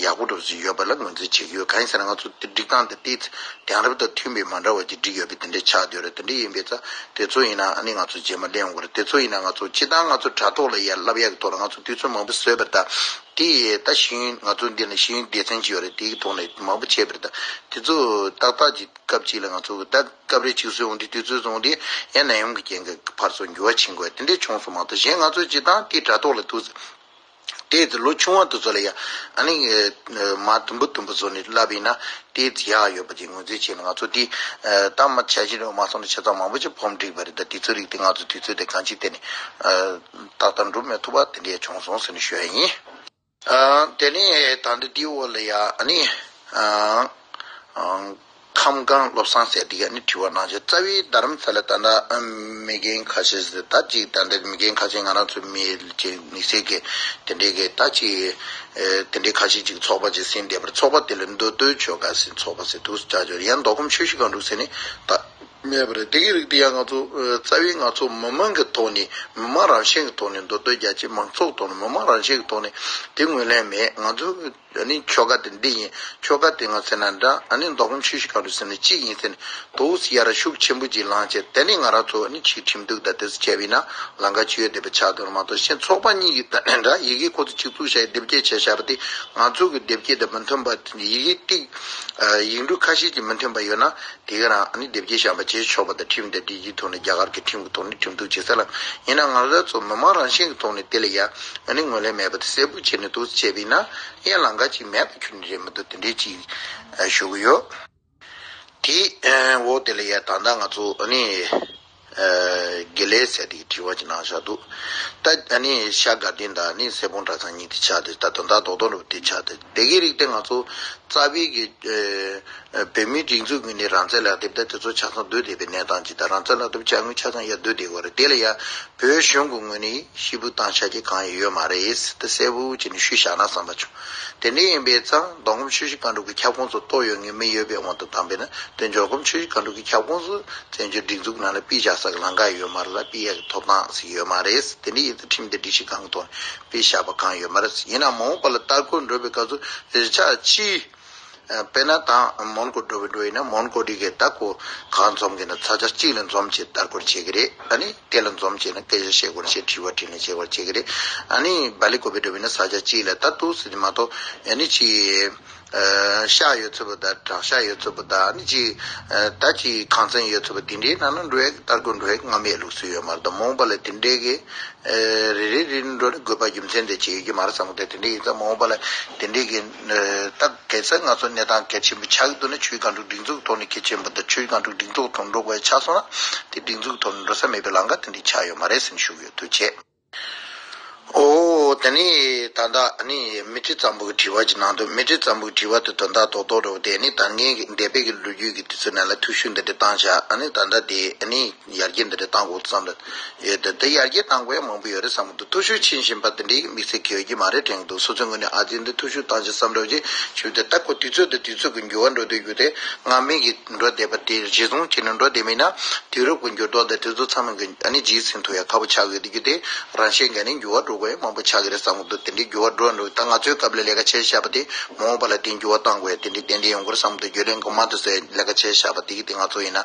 ཡག་པོ་འདྲ་པོ་ཅིག་ཡོད་པ་ལ་ངོས་འཛིན་བྱེད་ཀྱི་ཡོད། གང་ཡིན་ཟེར་ན་ང་ཚོ་དེ་སྒྲིག་སྟངས་དེ་བལྟས་ཚེ་དེང་རབས་དང་མཐུན་པའི་མ་འདྲ་བ་ཅིག་སྒྲིག་ཡོད་པའི་དེ་འདྲ་ཆགས་བསྡད་ཡོད་རེད། དེ་འདྲ་ཡིན་པས་ཙང་དེ་ཚོ་ཡིན་ན་ཨ་ནི་ང་ཚོ་རྗེས་མ་གླེང་ཡོང་གི་རེད། དེ་ཚོ་ཡིན་ན་ང་ཚོ་སྤྱིར་བཏང་ང་ཚོ་དྲ་ཐོག་ལ་ཡར་ལབ་ཡག་གི་ཐོག་ལ་ང་ཚོ་དུས་ཚོད་མང་པོ་བཟོས་པ་རེད། ད་དེ་ད་ཤེས་ཡོན་ང་ཚོ་འདི་ན་ཤེས་ཡོན་སྡེ་ཚན་ཅིག་ཡོད་རེད། དེའི་ཐོག་ནས་མང་པོ་བྱས་པ་རེད། ད་དེ་ཚོ་ཏག་ཏག་ཅིག་སྐབས་གཅིག་ལ་ང་ཚོ་གི་ད་སྐབས་རེ་གཅིག་བཟོས་འོང་དུས་དུས་ཚོད་བཟུང་དུས་ཡང་ནད་ཡམས་ཀྱི་རྐྱེན་གྱིས་ཕར་ཚུར་འགྱུར་བ་ཕྱིན་དགོས་དེ་འདྲས་བྱུང་སོང་མ་གཏོགས། གཞན་ང་ཚོ་སྤྱིར་བཏང་དེའི་དྲ་ཐོག་ལ་འདུག་ཟེར། དེ་ཚོ་ལོ་ཆུང་བ་དེ་ཚོ་ལ་ཡ་ཨ་ནི་མར་དུམ་བུ་དུམ་བུ་བཟོ་ནས་ལབ་ཡིན་ན་དེ་ཚོ་ཡག་ཡོད་པ་ཅིག་ངོས་འཛིན་བྱས་ནས། ང་ཚོ་དེ་ད་མ་བྱ་བྱེད་རེད་མ་སོང་ན་ཆ་ཚང་མང་པོ་ཅིག་ཕོམ་སྒྲིག་པ་རེད། ད་དེ་ཚོ་རིགས་དེ་ང་ཚོ་དུས་ཚོད་དེ་གང་ཅིག་དེ་ནས་ཏག་ཏག་འགྲུབ་མི་ཐུབ་པ་དེ་འདྲས་བྱུང་སོང་ཟེར་ནས་ཞུ་ཡ་ཡིན། ཨ། དེ་ནས་ད་ལྟ་འདིའི་འོག་ལ་ཡ་ཨ་ནི། ཨ། ཨ། ཁམས་སྒང་བློ་བཟང་ཟེར་དེ་ག་ནི་དྲི་བ་གནང་བྱས། རྩ་བའི་རྡ་རམ་ས་ལ་ད་ལྟ་ཨ་མི་རྒན་ཁ་ཤས་ཟེར་ད་ཅིག་ད་ལྟ་མི་རྒན་ཁ་ཤས་ང་རང་ཚོ་མི་ཅིག་དམིགས་བསལ་གྱི་དེ་འདྲའི་གི་ད་ཅིག་ཨེ་དེ་འདྲའི་ཁ་ཤས་ཅིག་ཚོགས་པ་ཅིག་ཟིན་བསྡད་པར། ཚོགས་པ་དེ་ལ་མདོ་སྟོད་ཆོལ་ཁ་ཟེར་ཚོགས་པ་ཟེར་འདུག་ཅག་ཅོར་ཡང་མདོ་ཁམས་ཆུ་བཞི་སྒང་དྲུག་ཟེར་ནི་ད། མེད་པ་རེད། དེ་གི་རིགས་དེ་ཡང་ང་ཚོ་ཨ་རྩ་བའི་ང་ཚོ་མི་མང་གི་ཐོག་ནས་མི་མང་རང་བཞིན་གྱི་ཐོག་ནས་མདོ་སྟོད་རྒྱ་ཆེ་མང་ཚོགས་ཐོག་ནས་མི་མང་རང་བཞིན་གྱི་ཐོག་ནས་དེ་ངོས་ལེན་མེད། ང་ཚོ་ཨ་ནི་ཆོལ་ཁ་དེ་འདི་ཡིན། ཆོལ་ཁ་དེ་ང་ཟེར་ན་འདྲ། ཨ་ནི་མདོ་ཁམས་ཆུ་བཞི་སྒང་དྲུག་ཟེར་ན་གཅིག་ཡིན་ཟེར་ནས་དོགས་ཡར་ཤུགས་ཆེན་པོ་ཅིག་ལངས་བྱས། དེ་ནས་ང་རང་ཚོ་ཨ་ནི་ཆིག་ཁྲིམས་གཏུག་དང་དེ་ཚོ་བྱས་པ་ཡིན་ན་ལམ་ཁ་ཅིག་ཡོད་བསྡད་པ་ཆགས་འདུག་མ་གཏོགས། གཞན་ཚོགས་པ་གཉིས་ཀྱི་ད་འདྲ་ཡི་གེ་ཁོ་ཚོ་གཅིག་བཙུགས་བྱས་དེབ་སྐྱེལ་བྱས་བཞག་པ་དེ་ང་ཚོ་གི་དེབ་སྐྱེལ་དང་མི་མཐུན་པ། ཡི་གེ་ཏིག་ཡིག་འབྲུ་ཁ་ཤས་ཀྱིས་མི་མཐུན་པ་ཡོད་ན། དེ་ག་རང་ཨ་ནི་དེབ་སྐྱེལ་བཞག་པ་བྱེད་ཆོག་པ་དང་། ཁྲིམས་དང་སྒྲིག་གཞིའི་ཐོག་ནས་རྒྱ་གར་གྱི་ཁྲིམས་ཀྱི་ཐོག་ནས་ཁྲིམས་གཏུག་བྱེད་ས་ལ། ཡིན་ན་ང་རང་ཚོ་མི་མང་རང་བཞིན་གྱི་ཐོག་ནས་དེ་ལ་ཡ་ཨ་ནི་ངོས་ལེན་མེད་པ་དེ་གསལ་པོ་བྱས་ནས་འདུག་བྱས་པ་ཡིན་ན་ཡང་ལམ་ཁ་ཅིག་མེད་པ་ཁྱོན་ནས་རེད་མི་འདུག་དེ་འདྲའི་ཅིག་ཞུ་གི་ཡོད། དེ་འོག་དེ་ལ་ཡ་ད་ལྟ་ང་ཚོ་ཨ་ནི་ ཨ་དགེ་ལེགས་ཟེར་དེ་གི་དྲི་བ་ཅིག་གནང་བཞག་འདུག་ད་ཨ་ནི་ཤར་དགའ་ལྡན་དང་ཨ་ནི་སྲས་སྤུངས་གྲྭ་ཚང་གཉིས་དེ་ཆགས་ཏེ། ད་དོན་དག་རྡོག་རྡོག་འདྲ་པོ་དེ་ཆགས་ཏེ། དེ་གི་རིགས་དེ་ང་ཚོ་རྩ་བའི་གི་ཨ་བོད་མིའི་སྒྲིག་འཛུགས་ངོས་ནས་རང་བཙན་ལག་དེབ་ད་དེ་ཚོ་ཆ་ཚང་བསྡུས་བསྡད་པའི་གནས་སྟངས་ཅིག་དང་། རང་བཙན་ལག་དེབ་ཆ་དངོས་ཆ་ཚང་ཡར་བསྡུས་བསྡད་ཡོད་རེད། དེ་ལ་ཡ་བོད་གཞུང་གི་ངོས་ནས་ཤེས་བུ་བཏང་བྱ་རྒྱུ་གང་ཡང་ཡོད་མ་རེད། དེ་གསལ་པོ་བྱས་ནས་ཞུས་བཞག་ན་བསམ་པ་བྱུང་། དེ་འདྲ་ཡིན་པས་ཙང་མདོ་ཁམས་ཆུ་བཞི་སྒང་དྲུག་གི་ཁྱབ་ཁོངས་སུ་གཏོགས་ཡོད་ངེས་མེད་ཡོད་པའི་དབང་དུ་བཏང་བས་ན། དེ་མདོ་ཁམས་ཆུ་བཞི་སྒང་དྲུག་གི་ཁྱབ་ཁོངས་སུ་བཙན་བྱོལ་སྒྲིག་འཛུགས་ནང་ལ་ཕུད་བཞག་ས་གི་ལམ་ཁ་ཡོད་མ་རེད་ལ། ཕུད་ཡག་གི་ཐོབ་ཐང་ཞིག་ཡོད་མ་རེད། དེ་འདྲ་ཡིན་ཙང་ཁྲིམས་དང་སྒྲིག་གཞི་གང་གི་ཐོག་ནས་ཕུད་བཞག་པ་གང་ཡོད་མ་རེད། ཡིན་ནའང་མ་འོངས་པ་ལ་ལྟ་སྐོར་འགྲོ་བའི་སྐབས་སུ་རེ་ཆ་ཅི། ཨ་དཔེར་ན་ད་མོན་གྷོ་འགྲོ་བའི་འགྲོ་ཡིན་ན། མོན་གྷོ་རི་གི་ད་ཁོ་གང་འཛོམས་ཀྱི་ན་ས་ཆ་གཅིག་ལ་འཛོམས་བྱས་ལྟ་སྐོར་བྱེད་ཀྱི་རེད། ཨ་ནི་དེ་ལ་འཛོམས་བྱས་ན་སྐད་ཆ་བཤད་དགོས་ན་བཤད། དྲི་བ་དྲིས་ལན་བྱེད་དགོས་བྱེད་ཀྱི་རེད། ཨ་ནི་སྦ་ལི་ཀོ་བི་འགྲོ་བ་ཡིན་ན་ས་ཆ་གཅིག་ལ་ད་འདུག་ཟེར་དེ་མ་གཏོགས། ཨ་ནི་ཅི་ཨ་ཤག་ཡོད་ཚོད་པོ་དང་དྲག་ཤག་ཡོད་ཚོད་པོ་དང་། ཨ་ནི་ཅི་ཨ་ད་ཅི་ཁང་ཚན་ཡོད་ཚོད་པོ་དེ་འདྲའི་ནང་ན་འགྲོ་ཡག་ལྟ་སྐོར་འགྲོ་ཡག་སྔ་མའི་ལུགས་སྲོལ་ཡོད་མ་རེད། ད་མ་འོངས་པ་ལ་དེ་འདྲའི་གི་ཨ་རེ་རེ་རེ་རེ་འགྲོ་ནས་དགོས་པ་རྒྱུ་མཚན་དེ་བྱེད་ཡོད་ཀྱི་མ་རེད་བསམ་གི་འདུག་དེ་འདྲ་ཡིན་ཙང་མ་འོངས་པ་ལ་དེ་འདྲའི་གི་ཨ་ད་གལ་སྲིད་ང་ཚོ་གནས་སྟངས་གལ་ཆེན་པོ་ཆགས་ཀྱི་འདུག་ན། ཆུ་བཞི་སྒང་དྲུག་སྒྲིག་འཛུགས་ཐོག་ནས་གལ་ཆེན་པོ་དང་། ཆུ་བཞི་སྒང་དྲུག་སྒྲིག་འཛུགས་ཐོག་འགྲོ་དགོས་ཆགས་སོང་ན། དེ་སྒྲིག་འཛུགས་ཐོག་ནས་འགྲོ་ས་མེད་པའི་ལམ་ཁ་དེ་འདྲ་ཆགས་ཡོད་མ་རེད་ཟེར་ནས་ཞུ་གི་ཡོད། ཐུགས་རྗེ་ཆེ། ཨོ་དེ་ནས་ད་ལྟ་ཨ་ནི་མི་ཁྲི་ཙམ་པོ་གི་དྲི་བ་ཅིག་གནང་འདུག་མི་ཁྲི་ཙམ་པོ་གི་དྲི་བ་དེ་དོན་དག་རྡོག་རྡོག་འདྲ་པོ་དེ། ཨ་ནི་ད་ངས་འདས་པའི་གི་ལོ་རྒྱུས་ཀྱི་དུས་ཚོད་ནང་ལ་ཐུགས་ཤུགས་འདི་འདྲ་བཏང་བྱས། ཨ་ནི་ད་ལྟ་དེ་ཨ་ནི་ཡར་རྒྱས་འདི་འདྲ་བཏང་དགོས་བསམ་རེད། ཡོད་དེ། དེ་ཡར་རྒྱས་གཏང་དགོས་ཡ་མང་པོ་ཡོད་རེད་བསམ་གི་འདུག་ཐུགས་ཤུགས་ཆེན་བཞིན་པ་དེ་འདྲའི་དམིགས་བསལ་གྱི་ཡོད་ཀྱི་མ་རེད་དྲན་གི་འདུག་སོ་སོའི་ངོས་ནས་ཨ་ཙི་འདི་ཐུགས་ཤུགས་བཏང་ཆེད་བསམ་འདྲ་ཅིག་བྱུང་སྟེ། ད་ཁོ་དུས་ཚོད་དང་དུས་ཚོད་ཀྱི་འགྱུར་བ་འགྲོ་དུས་རྒྱུ་དེ་སྔ་མའི་གི་འགྲོ་བསྡད་པ་དེ་གཞི་བཟུང་བྱས་ནས་འགྲོ་བསྡད་མིན་ན། དུས་རབས་ཀྱི་འགྱུར་ལྡོག་དང་དེ་ཚོ་ཚང་མ་གི་ཨ་ནི་རྗེས་ཟིན་ཐུབ་ཡ་ཁག་པོ་ཆགས་ཡོད་དེ། རྒྱུ་དེ་རང་བཞིན་གྱིས་ནི་འགྱུར་བ་འགྲོ་དགོས་ཡ་མང་པོ་ཆགས་ཀྱི་རེད་བསམ་གི་འདུག་དེ་འདྲའི་འགྱུར་བ་འགྲོ་འགྲོ། ད་ང་ཚོའི་སྐབས་ལ་ལས་ཀ་བྱས་བཞག་པ་དེ་མ་འོངས་པ་ལ་དེ་འགྱུར་བ་གཏང་དགོས་ཡ་དེ་འདྲའི་ཏན་ཏན་ཡོང་གི་རེད་བསམ་གི་འདུག་རྒྱུན་ལས་གོང་མ་དུ་ཟེར་ལས་ཀ་བྱས་བཞག་པ་དེ་གི་དེ་ང་ཚོ་ཡིན་ན་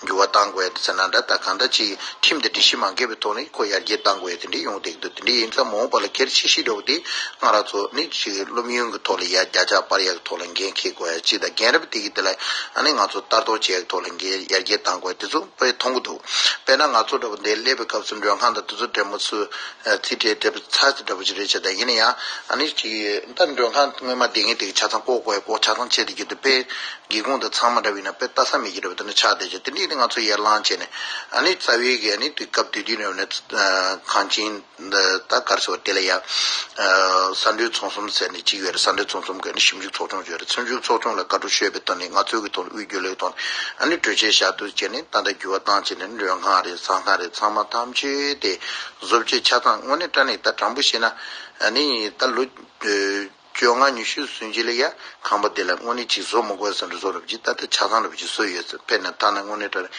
འགྱུར་བ་གཏང་དགོས་ཡ་དེ་ཟེར་ན་འདྲ། ད་གང་ལྟར་ཅིག་ཁྲིམས་དང་སྒྲིག་གཞི་མ་འགལ་བའི་ཐོག་ནས་ཁོ་ཡར་རྒྱས་གཏང་དགོས་ཡ་དེ་འདྲ་ཡོང་བསྡད་ཀྱི་འདུག་དེ་འདྲ་ཡིན་ཙང་མ་འོངས་པ་ལ་གལ་ཆེ་ཤོས་འདྲ་བོ་དེ་ང་རང་ཚོ་ནི་ཅིག་སློབ་ཡོན་གྱི་ཐོག་ལ་ཡ་བརྒྱ་ཆ་སྤར་ཡག་གི་ཐོག་ལ་འགན་འཁྱེར་དགོས་ཡ་གཅིག་དང་། རྒན་རབས་དེ་གི་དེ་ལ་ཨ་ནི་ང་ཚོ་ལྟ་རྟོག་བྱེད་ཡག་གི་ཐོག་ལ་འགན་ཡར་རྒྱས་གཏང་དགོས་ཡ་དེ་ཚོ་དཔེ་མཐོང་གི་འདུག་དཔེར་ན་ང་ཚོ་འདྲ་བོ་འདིར་སླེབས་པའི་སྐབས་སུ་མགྲོན་ཁང་དང་དེ་ཚོ་འདྲ་མོ་ཚོ་རྩིས་སྤྲད་སྤྲད་པ་ཚ་ཚ་འདྲ་བོ་ཅིག་རེད་བྱས། ད་ཡིན་ན་ཡང་ཨ་ནི་ཅིག་ད་མགྲོན་ཁང་སྔོན་མ་བསྡད་མཁན་དེ་གི་ཆ་ཚང་བཀོག་དགོས་ཡ་བཀོག་ཆ་ཚང་བྱས་བསྡད་རྒྱུ་དེ་དཔེ་སྒེའུ་ཁུང་དང་ཚང་མ་འདྲ་བོ་ཡིན་ན་དཔེ་ལྟ་ས་མེད་ཀྱི་འདྲ་བོ་དེ་འདྲ་ཆགས་བསྡད་ཀྱི། དེ་འདྲ་ཡིན་དུས་ང་ཚོ་ཡར་ལངས་བྱས་ནས་ཨ་ནི་རྩ་བའི་གི་ཨ་ནི་དུས་སྐབས་དེ་དུས་ནས་ཨ་ནི་གངས་ཅན་ད་ག་རེ་ཟེར་བ་དེ་ལ་ཡ་ས་འབྲེལ་ཚོགས་ཆུང་ཟེར་ནས་གཅིག་ཡོད་རེད། ས་འབྲེལ་ཚོགས་ཆུང་གི་ཨ་ནི་ཞིབ་འཇུག་ཚོགས་ཆུང་ཡོད་རེད། ཞིབ་འཇུག་ཚོགས་ཆུང་ལ་བཀའ་འཁྲོལ་ཞུས་པའི་ཐོག་ནས་ང་ཚོའི་གི་ཐོག་ནས་དབུས་རྒྱུན་ལས་ཐོག་ནས་ཨ་ནི་གྲོས་ཆོད་བཞག་འདུག་བྱས་ནས་ད་ལྟ་འགྱུར་བ་བཏང་བྱས་ནས་མགྲོན་ཁང་རེད། ཟ་ཁང་རེད། ཚང་མ་ཐམས་ཅད་དེ་བཟོ་བཅོས་ཆ་ཚང་དངོས་གནས་དྲང་གནས་ད་དྲང་པོ་བཤད་ན་ཨ་ནི་ད་ལོ་བཅོ་ལྔ་ཉི་ཤུ་ཟིན་རྗེས་ལ་ཡ་ཁང་པ་དེ་ལ་དངོས་གནས་ཅིག་བཟོ་མི་དགོས་ཟེར་འདྲ་བཟོ་འདྲ་བོ་ཅིག་ད་ལྟ་ཆ་ཚང་འདྲ་བོ་ཅིག་བཟོས་ཡོད་ཟེར། དཔེར་ན་ཐ་ན་དངོས་གནས་དྲང་གནས་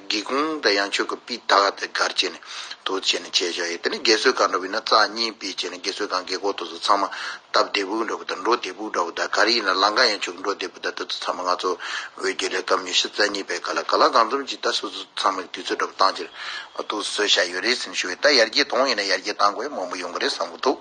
སྒེའུ་ཁུང་དང་ཡང་ཆོས་ཀྱི་པི་ད་ག་དེ་གར་བྱས་ནས་དུ་བྱས་ནས་བྱས་བཞག་ཡོད། དེ་ནས་རྒས་གསོའི་ཁང་འདྲ་བོ་ཡིན་ན་རྩ་གཉིས་པི་བྱས་ནས་རྒས་གསོའི་ཁང་རྒས་འཁོགས་དེ་ཚོ་ཚང་མ་སྟབས་བདེ་པོ་འདྲ་བོ་དང་འགྲོ་བདེ་པོ་འདྲ་བོ་དང་། ག་རེ་ཡིན་ན་ལམ་ཁ་ཡང་ཆོག་འགྲོ་བདེ་པོ་དང་། དེ་ཚོ་ཚང་མ་ང་ཚོ་དབུས་རྒྱུན་ལས་སྐབས་ཉི་ཤུ་རྩ་གཉིས་པའི་སྐབས་ལ་གང་ལ་གང་འཚམ་ཅིག་ད་སོ་སོ་ཚང་མས་དུས་ཚོད་འདྲ་བོ་བཏང་བྱས་ཨ་ཏུ་བཟོས་བཞག་ཡོད་རེད་ཟེར་ནས་ཞུ་བས། ད་ཡར་རྒྱས་གཏོང་ཡིན་ན་ཡར་རྒྱས་གཏང་དགོས་མང་པོ་ཡོང་གི་རེད་བསམ་གི་འདུག་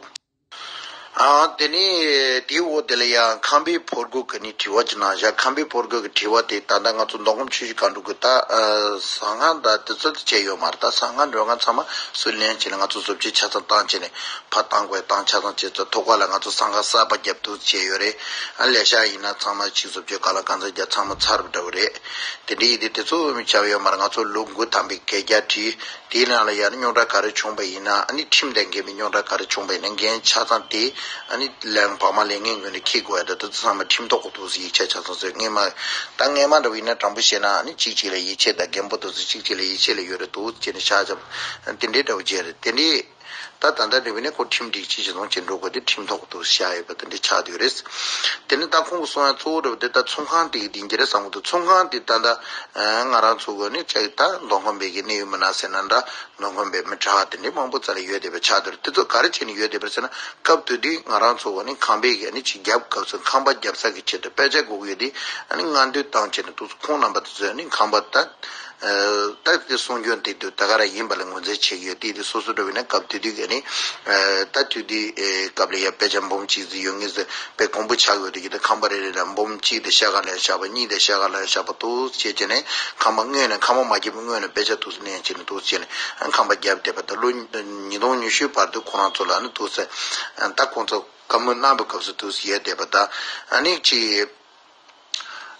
ཨ་དེ་ནས་དེའི་འོག་དེ་ལ་ཡང་ཁམས་པའི་ཕོ་རྒོད་ཀྱི་ནི་དྲི་བ་ཅིག་གནང་བཞག་ཁམས་པའི་ཕོ་རྒོད་ཀྱི་དྲི་བ་དེ་ད་ལྟ་ང་ཚོ་མདོ་ཁམས་ཆུ་བཞི་སྒང་དྲུག་གི་ད་ཨ་ཟ་ཁང་དང་དེ་ཚོ་དེ་བྱས་ཡོད་མ་རེད། ད་ཟ་ཁང་མགྲོན་ཁང་ཚང་མ་སུས་ལེན་བྱས་ནས་ང་ཚོ་བཟོ་བཅོས་ཆ་ཚང་བཏང་བྱས་ནས་ཕར་བཏང་དགོས་བཏང་ཆ་ཚང་བྱས་ཚོ་ཐོག་ཁ་ལ་ང་ཚོ་ཟ་ཁང་གསར་པ་བརྒྱབ་འདུག་བྱས་ཡོད་རེད། ཨ་ལས་ཤག་ཡིན་ན་ཚང་མ་ཅིག་བཟོ་བཅོས་གང་ལ་གང་འཚམ་རྒྱབ་ཚང་མ་ཚར་བ་འདྲ་བོ་རེད། དེ་འདྲ་ཡིན་དུས་དེ་ཚོ་མི་བྱ་བ་ཡོད་མ་རེད། ང་ཚོ་ལོ་དགུ་ཐམ་པའི་གད་རྒྱ་བྲིས། དེའི་ནང་ལ་ཡང་ན་རྙོག་དྲ་ག་རེ་བྱུང་བ་ཡིན་ན། ཨ་ནི་ཁྲིམས་དང་འགལ་བའི་རྙོག་དྲ་ག་རེ་བྱུང་བ་ཡིན་ན་འགན་ཆ་ཚང་དེ་ཨ་ནི་ལན་བག་མ་ལས་ངན་ངོས་ནས་འཁྱེར་དགོས་ཡ་ད་དེ་ཚོ་ཚང་མ་ཁྲིམས་ཐོག་གི་འདུག་ཟེར། ཡིག་ཆ་ཆ་ཚང་ཟེར་སྔས་མ་ད་སྔས་མ་འདྲ་བོ་ཡིན་ན་དྲང་པོ་བཤད་ན་ཨ་ནི་གཅིག་གཅིག་ལ་ཡིད་ཆེས་དང་རྒན་པོ་དེ་ཚོ་གཅིག་གཅིག་ལ་ཡིད་ཆེས་ལ་ཡོད་རེད་འདུག་ཅེས་ནས་བཞག་བཞག་དེ་འདྲའི་འདྲ་བོ་བྱས་རེད། དེ་འདྲའི་ད་ད་ལྟ་འདྲ་བོ་ཡིན་ན་ཁོ་ཁྲིམས་སྒྲིག་གཞི་གཞི་བཟུང་བྱས་འགྲོ་དགོས་དེ་ཁྲིམས་ཐོག་གི་འདུག་བཞག་ཡོད་པ་དེ་འདྲ་ཆགས་བསྡད་ཡོད་རེད། དེ་ནི་ད་ཁོང་གི་གསུང་ཡ་གཙོ་བོ་འདྲ་བོ་དེ་ད་ཚོང་ཁང་དེ་གི་དེ་འདྲ་བསམ་གི་འདུག་ཚོང་ཁང་དེ་ད་ལྟ་ང་རང་ཚོ་གི་ནི་ཅིག་ད་མདོ་ཁམས་པའི་གི་གནད་ཡོད་མི་སྣ་ཟེར་ན་འདྲ། མདོ་ཁམས་པའི་མི་དྲག་དེ་འདྲའི་མང་པོ་རྩ་ལ་ཡོད་བསྡད་པ་ཆགས་བསྡད་རེད། དེ་ཚོ་ག་རེ་བྱས་ནས་ཡོད་བསྡད་པ་རེད་ཟེར་ན། སྐབས་དེ་དུས་ང་རང་ཚོ་གི་ནི་ཁང་པའི་གི་ནི་ཅིག་རྒྱབ་སྐབས་སུ་ཁང་པ་རྒྱབ་ས་གི་ཆེད་དུ་དཔེ་ཆ་དགོས་ཀྱི་ཡོད་དེ། ཨ་ནི་སྔ་འདོན་བཏང་བྱས་ནས་དུས་ཚོད་ཁོང་རྣམ་པ་དེ་ཚོས་ནི་ཁང་པ་ད་ད་དེ་གསུང་རྒྱུན་དེ་དུས་ད་ག་རང་ཡིན་པ་ལ་ངོས་འཛིན་བྱེད་ཀྱི་ཡོད་དེ། དེ་སོ་སོ་འདྲ་བོ་ཡིན་ན་སྐབས་དེ་དུས་གི་ནི་ད་དུས་དེ་སྐབས་ལ་ཡ་དཔེ་ཆ་འབུམ་གཅིག་ཙམ་ཡོད་ངེས་ཟེར་དཔེ་གོང་པོ་ཆགས་ཡོད་དེ་གི་ད་ཁང་པ་རེ་རེ་ལ་འབུམ་གཅིག་དང་ཤ་ཁ་ལ་ཤ་པ་གཉིས་དང་ཤ་ཁ་ལ་ཤ་པ་དུ་བྱས་བྱས་ནས་ཁང་པ་སྔོན་ནས་ཁང་པ་མ་བརྒྱབ་པའི་སྔོན་ནས་དཔེ་ཆ་དུ་ལེན་བྱས་ནས་དུ་བྱས་ནས་ཁང་པ་བརྒྱབ་བསྡད་པ་ད་ལོ་ཉིས་སྟོང་ཉི་ཤུའི་བར་དུ་ཁོ་རང་ཚོ་ལ་ནི་དུ་ཟེར་ད་ཁོང་ཚོ་བཀའ་མོལ་གནང་བའི་སྐབས་སུ་དུ་ཡོད་བསྡད་པ་ད་ཨ་ནི་ཅི།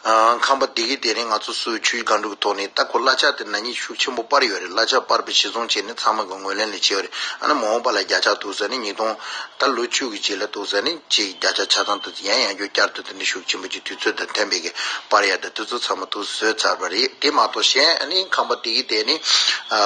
ཁང་པ་དེ་གི་དེ་རིང་ང་ཚོ་སུ་ཆུའི་སྒང་དྲུག་གི་ཐོག་ནས་ད་ཁོ་གླ་ཆ་དེ་ན་ནིང་ཤུགས་ཆེན་པོ་སྤར་ཡོད་རེད། གླ་ཆ་སྤར་བ་གཞི་བཟུང་བྱས་ནས་ཚང་མ་གི་ངོས་ལེན་ལས་བྱས་ཡོད་རེད། ཨ་ནི་མ་འོངས་པ་ལ་བརྒྱ་ཆ་དུ་ཟེར་ནས་ཉིས་སྟོང་ད་ལོ་བཅུ་གི་རྗེས་ལ་དུ་ཟེར་ནས་ཅིག་བརྒྱ་ཆ་ཆ་ཚང་དུ་ཡང་ཡང་བསྐྱར་དུ་དེ་ནས་ཤུགས་ཆེན་པོ་ཅིག་དུས་ཚོད་དང་མཐུན་པའི་གི་སྤར་ཡ་དང་དུས་ཚོད་ཚང་མ་དུ་བཟོས་ཚར་བ་རེད། དེ་མ་གཏོགས་གཞན་ཨ་ནི་ཁང་པ་དེ་གི་དེ་ནི་ཨ་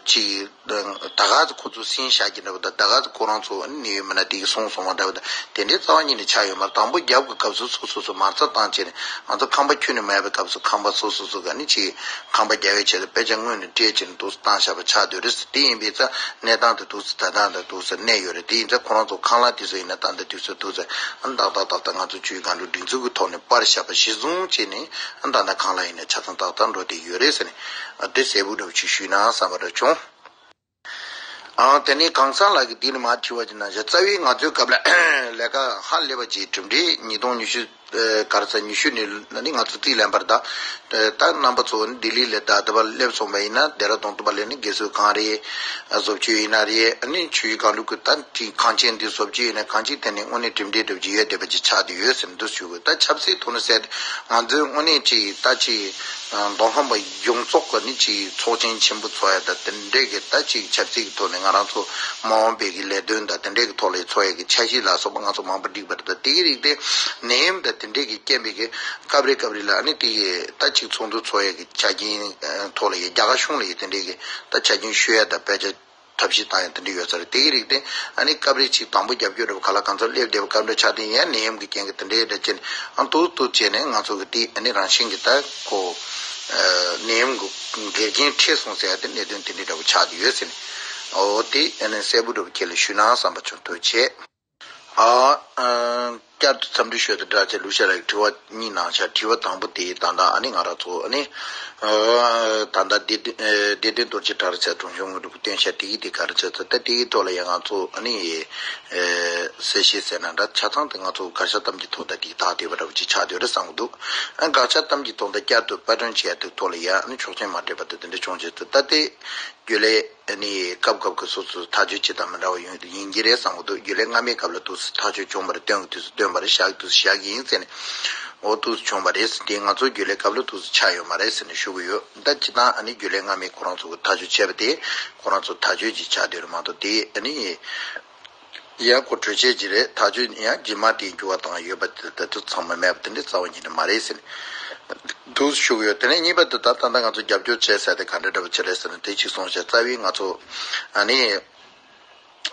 ཅིག་ད་ག་ཚོད་ཁོ་ཚོ་སེམས་ཤ་གི་འདྲ་བོ་དང་ད་ག་ཚོད་ཁོ་རང་ཚོ་ནི་ཡོད་མིན་ན་དེ་གི་སོང་སོང་བ་འདྲ་བོ་དང་དེ་འདྲའི་རྩ་བ་ཉིད་ནས་ཆགས་ཡོད་མ་རེད། དང་པོ་རྒྱབ་ཀྱི་སྐབས་སུ་སོ་སོ་སོ་མ་རྩ་བཏང་བྱས་ནས་ང་ཚོ་ཁང་པ་ཁྱོན་ནས་མ་ཡོད་པའི་སྐབས་སུ་ཁང་པ་སོ་སོ་སོ་ག་ནི་ཅིག་ཁང་པ་རྒྱག་ཡས་བྱས་ཏེ་དཔེ་ཆ་སྔོན་ནས་སྤྲད་བྱས་ནས་འདུག་སེ་བཏང་བཞག་པ་ཆགས་སྡོད་རེད། དེ་ཡིན་པའི་ཚེ་གནས་སྟངས་དེ་འདུག་སེ་ད་ལྟ་འདི་འདུག་སེ་གནས་ཡོད་རེད། དེ་ཡིན་ཚེ་ཁོ་རང་ཚོ་ཁང་གླ་དེ་ཚོ་ཡིན་ན་ད་ལྟ་དུས་ཚོད་འདུག་ཚེ་ཏག་ཏག་ཏག་ཏག་ང་ཚོ་ཆུའི་སྒང་དྲུག་སྒྲིག་འཛུགས་ཀྱི་ཐོག་ནས་སྤར་བཞག་པ་གཞི་བཟུང་བྱས་ནས་ད་ལྟ་ཁང་གླ་ཡིན་ན་ཆ་ཚང་ཏག་ཏག་འགྲོ་བསྡད་ཡོད་རེད་ཟེར་ནས་དེ་གསལ་པོ་འདྲ་བོ་ཅིག་ཞུས་ན་བསམ་པ་འདྲ་བྱུང་། ཨང་། དེ་ནས་གངས་སང་ལགས་ཀྱིས་འདི་ནས་མར་དྲི་བ་ཅིག་གནང་བཞག་རྩ་བའི་ང་ཚོའི་སྐབས་ལ་ལས་ཀ་ཧ་ལས་པ་ཅིག་གྲུབ་འབྲས་ཉིས་སྟོང་ཉི་ཤུ་ག་རེ་ཟེར་ཉི་ཤུ་ནས་ནི་ང་ཚོ་རྩིས་ལེན་པར་ད་ད་རྣམ་པ་ཚོ་ནི་ལྡི་ལི་ལ་ད་ལྟ་བར་སླེབས་སོང་བ་ཡིན་ན་ལྡེ་ར་ལྡུན་དུ་བ་ལས་ནི་དགེ་གསོའི་ཁང་རེད། བཟོ་བཅོས་ཡིན་ན་རེད། ཨ་ནི་ཆུ་བཞི་སྒང་དྲུག་གི་ད་ཅིག་ཁང་ཆེན་འདི་བཟོ་བཅོས་ཡིན་ན་གང་ཅིའི་ཐད་ནས་དངོས་གནས་གྲུབ་འབྲས་འདྲ་བོ་ཅིག་ཡོད་བསྡད་པ་ཅིག་ཆགས་བསྡད་ཡོད་ཟེར་ནས་འདུག་ཞུ་དགོས། ད་ཆབ་སྲིད་ཐོག་ནས་ཟེར་ཏེ་ང་ཚོའི་དངོས་གནས་ཅིག་ད་ཅིག་མདོ་ཁམས་པ་ཡོངས་རྫོགས་ཀྱི་ནི་ཅིག་ཚོགས་ཆེན་ཆེན་པོ་ཚོགས་ཡ་ད་དེ་འདྲས་ཀྱི་ད་ཅིག་ཆབ་སྲིད་ཀྱི་ཐོག་ནས་ང་རང་ཚོ་མ་འོངས་པའི་གི་ལས་དོན་ད་དེ་འདྲས་ཀྱི་ཐོག་ལ་ཚོགས་ཡ་གི་འཆར་གཞི་ལ་སོགས་པ་ང་ཚོ་མང་པོ་བསྒྲིགས་པ་རེད། ད་དེ་གི་རིགས་དེ་ནད་ཡམས་ད་དེ་འདྲས་ཀྱི་རྐྱེན་པའི་གི་སྐབས་རེ་སྐབས་རེ་ལ་ཨ་ནི་དེ་ཡི་ད་ཅིག་ཚོགས་འདུ་ཚོགས་ཡ་གི་ཆ་རྐྱེན་ཐོག་ལ་ཡི་རྒྱ་གར་གཞུང་ལ་ཡི་དེ་འདྲས་གི་ད་ཆ་རྐྱེན་ཞུ་ཡ་ད་དཔེ་ཆ་ཐབས་ཤེས་བཏང་ཡང་དེ་འདྲ་ཡོད་ས་རེད། དེ་གི་རིགས་དེ་ཨ་ནི་སྐབས་རེ་ཅིག་དང་པོ་རྒྱབ་སྐྱོར་རེད་པ་ག་ལ་གང་ཚོད་སླེབས་བསྡད་པ་སྐབས་འདྲ་ཆགས་དེ་ཡང་ནད་ཡམས་ཀྱི་རྐྱེན་གྱིས་དེ་འདྲའི་འདྲ་བྱས་ནས་ཨ་ཏུ་ཏུ་བྱས་ནས་ང་ཚོ་གི་དེ་ཨ་ནི་རང་བཞིན་གྱི་ད་ཁོ་ནད་ཡམས་ཀྱི་འགལ་རྐྱེན་འཕྲད་སོང་ཟེར་ཡ་དེ་གནད་དོན་དེ་འདྲའི་འདྲ་བོ་ཆགས་བསྡད་ཡོད་ཟེར་ནས་འོ་དེ་ཨ་ནི་གསལ་པོ་འདྲ་བོ་ཁྱེད་ལ་ཞུས་ན་བསམ་པ་བྱུང་། ཐུགས་རྗེ་ཆེ། ཨ། ཨ། བསྐྱར་དུ་འཚམས་འདྲི་ཞུ་དང་སྦྲགས་བྱས་ལུག་ཤ་ལགས་ཀྱི་དྲི་བ་གཉིས་གནང་ཤག་དྲི་བ་དང་པོ་དེ་ད་ལྟ་ཨ་ནི་ང་རང་ཚོ་ཨ་ནི་ཨ་ད་ལྟ་བདེ་བདེ་བདེ་དོན་རྡོ་རྗེ་གྲགས་རི་ཚེ་དྲུང་ཆུང་ངོས་གྲུབ་བསྟན་ཤག་དེ་གི་དེ་ག་རེ་བྱས་ཚོད་ད་དེ་གི་ཐོག་ལ་ཡང་ང་ཚོ་ཨ་ནི་ཨེ་གསལ་བཤད་ཟེར་ན་འདྲ་ཆ་ཚང་དེ་ང་ཚོ་དགག་བྱ་གཏམ་གྱི་ཐོག་ད་དེ་དག་དེ་བ་འདྲ་བོ་ཅིག་ཆགས་བསྡད་རེད་བསམ་གི་འདུག་ཨ་དགག་བྱ་གཏམ་གྱི་ཐོག་ད་བསྐྱར་དུ་པར་སྐྲུན་བྱས་དེ་ཐོག་ལ་ཡང་ཨ་ནི་ཆོག་མཆན་མ་སྤྲད་པ་དེ་དེ་འདྲ་བྱུང་བྱས་ཚོད་ད་དེ། རྒྱུན་ལས་ཨ་ནི་སྐབས་སྐབས་ཀྱི་སོ་སོ་ཐག་གཅོད་བྱེད་སྟངས་མི་འདྲ་བ་ཡོང་ཡིན་གྱི་རེད་བསམ་གྱི་འདུག་རྒྱུན་ལས་སྔ་མའི་སྐབས་ལ་དུས་སུ་ཐག་གཅོད་བྱུང་བ་རེད། སྟོན་གྱི་དུས་སུ་སྟོན་པ་རེད། བཞག་གི་དུས་སུ་བཞག་གི་ཡིན་ཟེར་ནས་འོ་དུས་སུ་བྱུང་བ་རེད་ཟེར་དེ་ང་ཚོ་རྒྱུན་ལས་སྐབས་ལ་དུས་སུ་ཆགས་ཡོད་མ་རེད་ཟེར་ནས་ཞུ་གི་ཡོད། ད་སྤྱིར་བཏང་ཨ་ནི་རྒྱུན་ལས་སྔ་མའི་ཁོ་རང་ཚོ་གི་ཐག་གཅོད་བྱས་པ་དེ་ཁོ་རང་ཚོ་ཐག་གཅོད་ཅིག་ཆགས་བསྡད་རེད་མ་གཏོགས་དེ་ཨ་ནི། ཡང་ཁོ་གྲོས་ཆོད་ཅིག་རེད། ཐག་གཅོད་ཡང་རྗེས་མ་དེའི་འགྱུར་བ་བཏང་ཡོད་པ་དེ་དེ་ཚོ་ཚང་མ་མེད་པ་དེ་འདྲའི་རྩ་བ་ཉིད་ནས་མ་རེད་ཟེར་ནས་འདུག་ཞུ་གི་ཡོད། དེ་ནས་གཉིས་པ་དེ་ད་ད་ལྟ་ང་ཚོ་རྒྱབ་སྐྱོར་བྱས་ཟེར་དེ་ག་འདྲ་འདྲ་བོ་ཅིག་རེད་ཟེར་ན་དེ་གཅིག་སོང་ཤག་རྩ་བའི་ང་ཚོ་ཨ་ནི་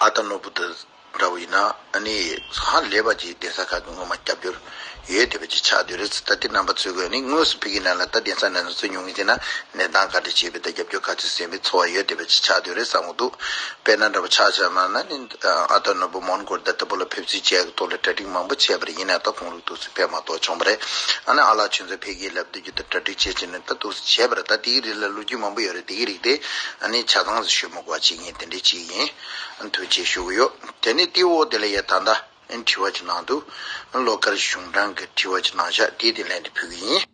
ཨ་ད་ནོར་བུ་དེ་འདྲ་བོ་ཡིན་ན་ཨ་ནི་ཧ་ལས་པ་ཅིག་གདན་ས་ཁག་གི་སྔོན་མ་རྒྱབ་སྐྱོར་ཡོད་བསྡད་པ་ཅིག་ཆགས་བསྡད་རེད་ཟེར། ད་དེ་རྣམ་པ་ཚོས་གི་ནི་དངོས་སུ་ཕ་གིའི་ནང་ལ་ད་གདན་ས་ནང་ཚོ་ཉུང་ངུ་ཟེར་ན་གནས་སྟངས་ག་འདྲ་བྱས་པའི་ད་རྒྱབ་སྐྱོར་ག་ཚོད་ཟིན་པའི་ཚོར་བ་ཡོད་བསྡད་པ་ཅིག་ཆགས་བསྡད་རེད་བསམ་གི་འདུག་དཔེར་ན་འདྲ་པོ་ཆ་བཞག་ན་ནི་ཨ་ད་ནོར་བུ་མོན་གྷོར་ད་ལྟ་བུ་ལ་ཕེབས་བསུ་བྱས་གི་ཐོག་ལ་གྲ་སྒྲིག་མང་པོ་བྱས་པ་རེད། ཡིན་ན་ད་ཁོང་ལུགས་འདུག་སེ་ཕེབས་མ་གཏོགས་བྱུང་བ་རེད། ཨ་ནི་ཨ་ལགས་ཁྱོད་ཚོ་ཕ་གིའི་ལབ་དུས་ཀྱི་ད་གྲ་སྒྲིག་བྱས་ཕྱིན་ནས་ད་འདུག་སེ་བྱས་པ་རེད། ད་དེའི་རིགས་ལ་ལོ་རྒྱུས་མང་པོ་ཡོད་རེད། དེའི་རིགས་དེ་ཨ་ནི་ཆ་ཚང་ཞུ་མི་དགོས་པ་བྱེད་མཁན་དེ་འདྲའི་ཅིག་ཡིན། ཐུགས་རྗེ་ཆེ་ཞུ་གི་ཡོད། དེ་ནས་དེའི་འོག་དེ་ལ་ཡ་ད་ལྟ། ཨན་དྲི་བ་ཅིག་གནང་འདུག་བློ་དཀར་གཞུང་དྲང་གི་དྲི་བ་ཅིག་གནང་ཤག་དེ་དེ་ལན་དུ་ཕུལ་གི་ཡིན།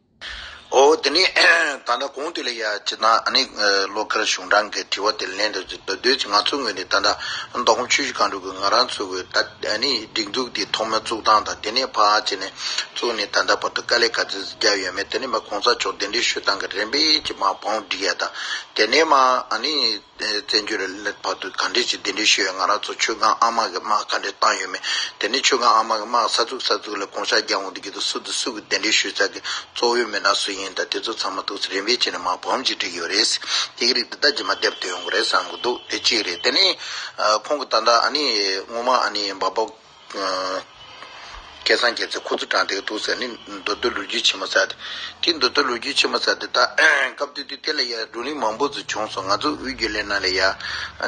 ཨོ་དེ་ནི་ད་ལྟ་གོང་དེ་ལ་ཡ་ཅིག་ན་ཨ་ནི་བློ་དཀར་གཞུང་དྲང་གི་དྲི་བ་དེ་ལན་དུ་ད་དུས་ང་ཚོ་ངོས་ནས་ད་ལྟ་མདོ་ཁམས་ཆུ་བཞི་སྒང་དྲུག་གི་ང་རང་ཚོ་གི་ད་ཨ་ནི་སྒྲིག་འཛུགས་དེ་ཐོག་མའི་བཙུགས་སྟངས་དང་དེ་ནས་ཕར་ཅིག་ནས་བཙུགས་ནས་ད་ལྟ་བར་དུ་དཀའ་ལས་ག་ཚོད་བརྒྱབ་ཡོད་མེད། དེ་ནས་མ་གོང་ས་མཆོག་གདན་འདྲེན་ཞུ་སྟངས་ཀྱི་རིམ་པས་ཀྱི་མ་བང་སྒྲིག་ཡ་དང་དེ་ནས་མ་ཨ་ནི། བཙན་བྱོལ་ལ་བར་དུ་ག་འདྲས་ཀྱི་གདན་འདྲེན་ཞུ་ཡ། ང་རང་ཚོ་ཆུ་སྒང་ཨ་མ་གི་དམག་ག་འདྲས་བཏང་ཡོད་མེད། དེ་ནས་ཆུ་སྒང་ཨ་མ་གི་དམག་ས་ཚུགས་ས་ཚུགས་ལ་གོང་ཤར་རྒྱག་འོང་དུས་ཀྱི་དུ་སུ་དུ་སུ་གི་གདན་འདྲེན་ཞུ་ས་གི་གཙོ་བོའི་མི་སྣ་སུ་ཡིན་ད་དེ་ཚོ་ཚང་མ་ཐུགས་སུ་རིམ་པས་བྱས་ནས་མ་བམ་གྱིས་བསྒྲིགས་ཡོད་རེད། དེ་གི་རིགས་དེ་ད་རྗེས་མ་དེབ་ཐོན་ཡོང་གི་རེད་བསམ་གི་འདུག་དེ་གཅིག་རེད། དེ་ནས་ཁོང་གི་ད་ལྟ་ཨ་ནི་སྔོན་མ་ཨ་ནི་འབའ་པ། སྐལ་བཟང་རྒྱལ་མཚན་ཁོ་ཚོ་དྲང་བདེན་འདུག་ཟེར་ནས་མདོ་སྟོད་ལོ་རྒྱུས་ཆེན་མོ་ཟེར་ཏེ། དེ་མདོ་སྟོད་ལོ་རྒྱུས་ཆེན་མོ་ཟེར་ཏེ་ད་སྐབས་དེ་དུས་དེ་ལ་ཡ་བགྲོ་གླེང་མང་པོ་ཟིག་བྱུང་སོང་། ང་ཚོ་དབུས་རྒྱུན་ལས་ནང་ལ་ཡ་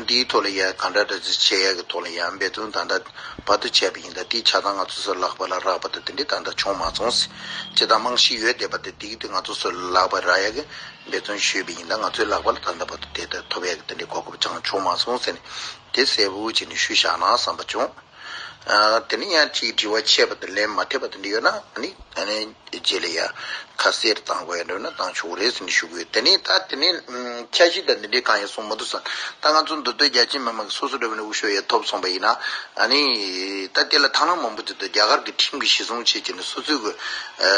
འདིའི་ཐོག་ལ་ཡ་གང་འདྲ་འདྲ་ཟིག་བྱེད་ཡ་གི་ཐོག་ལ་ཡ་འབད་བརྩོན་ད་ལྟ་བར་དུ་བྱས་པ་ཡིན། ད་དེ་ཆ་ཚང་ང་ཚོ་ཚོ་ལག་པ་ལ་རག་པ་དང་དེ་འདྲའི་ད་ལྟ་བྱུང་མ་སོང་ཟེར། ཇི་ལྟར་རྨང་གཞི་ཡོད་བསྡད་པ་དེ་དེ་གི་དུས་ང་ཚོ་ཚོ་ལག་པ་རག་ཡ་གི་འབད་བརྩོན་ཞུས་པ་ཡིན། ད་ང་ཚོའི་ལག་པ་ལ་ད་ལྟ་བར་དུ་དེ་ལྟར་ཐོབ་ཡ་གི་དེ་འདྲའི་གོ་སྐབས་ཅང་བྱུང་མ་སོང་ཟེར་ནས་དེ་གསལ་པོ་བྱས་ནས་ཞུས་བཞག་ན་བསམ་པ་བྱུང་། ཨ། དེ་ནས་ཡང་ཅིག་དྲི་བ་ཆད་པ་དང་ལན་མ་ཐེབས་པ་དེ་འདྲ་ཡོད་ན་ཨ་ནི་ཨ་ནི་རྗེས་ལ་ཡ་ ཁ་གསལ་བཏང་དགོས་ཡ་འདྲ་ན་བཏང་ཆོག་གི་རེད་ཟེར་ནས་ཞུ་གི་ཡོད། དེ་ནས་ད་དེ་ནས་ཨམ་འཆར་གཞི་དང་འདི་འདྲའི་གང་ཡང་གསུངས་མ་འདུག་ཟེར། ད་ང་ཚོ་མདོ་སྟོད་རྒྱ་ཆེ་མི་མང་གི་སོ་སོ་འདྲ་བོ་ནས་དབུ་ཤོག་ཡ་ཐོབ་སོང་པ་ཡིན་ན། ཨ་ནི་ད་དེ་ལ་ཐབས་ལམ་མང་པོ་ཅིག་ད་རྒྱ་གར་གྱི་ཁྲིམས་ཀྱི་གཞི་བཟུང་བྱས་བྱས་ནས་སོ་སོའི་གི་ཨ་